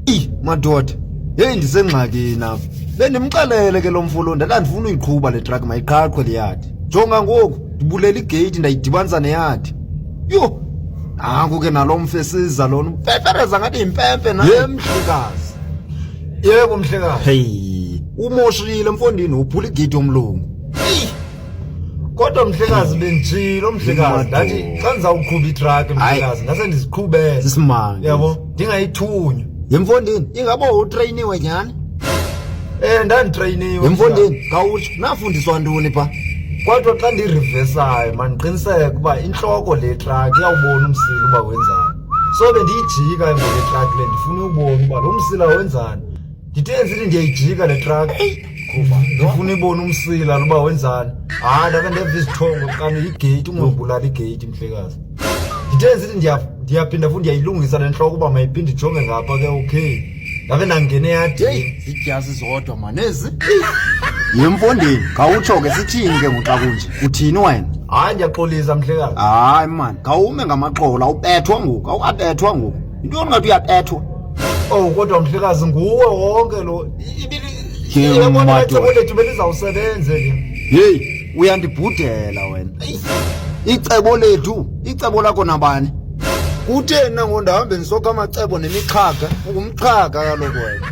Eyi madoda, heyi ndisengxakini apha. Bendimxelele ke lo mfo lo ndathi andifuni uyiqhuba le truck mayiqhaqhwe le yadi. Jonga ngoku ndibulela igeyithi ndayidibanisa neyadi. Yho, nanku ke nalo mfo esiza lona upepereza ngathi yimpempe naye. Ye mhlekazi. Yebo mhlekazi. Hey, umoshile mfondini uphula igeyiti yomlungu. Kodwa mhlekazi benditshilo mhlekazi ndathi xa ndizawuqhuba itruck mhlekazi ngase ndiziqhubele. Sisimanga. Yabo, ndingayithunywa. Yemfondini, ingaba utreyiniwe nyhani? Eh ndanditreyiniwe. Yemfondini, khawutsho, nafundiswa ntoni pha? Kodwa xa ndirivesayo mandiqiniseke uba intloko le truck iyawubona umsila uba wenzani. So bendiyijika emva le truck le ndifuna ubona uba lo msila wenzani. Ndithe ndisithi ndiyayijika le truck. Khuba. Ndifuna ibona umsila loba wenzani. Hayi ndake ndeva izithongo kani igate ungobulala igate mhlekazi. Ndithe ndisithi ndiyaphinda futhi ndiyayilungisa le ntloko uba mayiphinde ijonge ngapha ke okay. Ndave ndangena eyadini. Heyi, zidyasi zodwa mani ezi. Yemfondini, khawutsho ke sithini ke ngoxa kunje? Uthini wena? Hayi ndiyaxolisa mhlekazi. Hayi mani, khawume ngamaxolo awubethwa ngoku, awukabethwa ngoku. Yintoni ngathi uyabethwa? Oh kodwa mhlekazi nguwe wonke lo. Yabona icebo lethu belizawusebenza ke. Hey, uyandibhudela wena. Icebo lethu, icebo lakho nabani? Kutheni na ngoku ndihambe ndisokha amacebo nemixhaka? Ungumxhaka kaloku wena.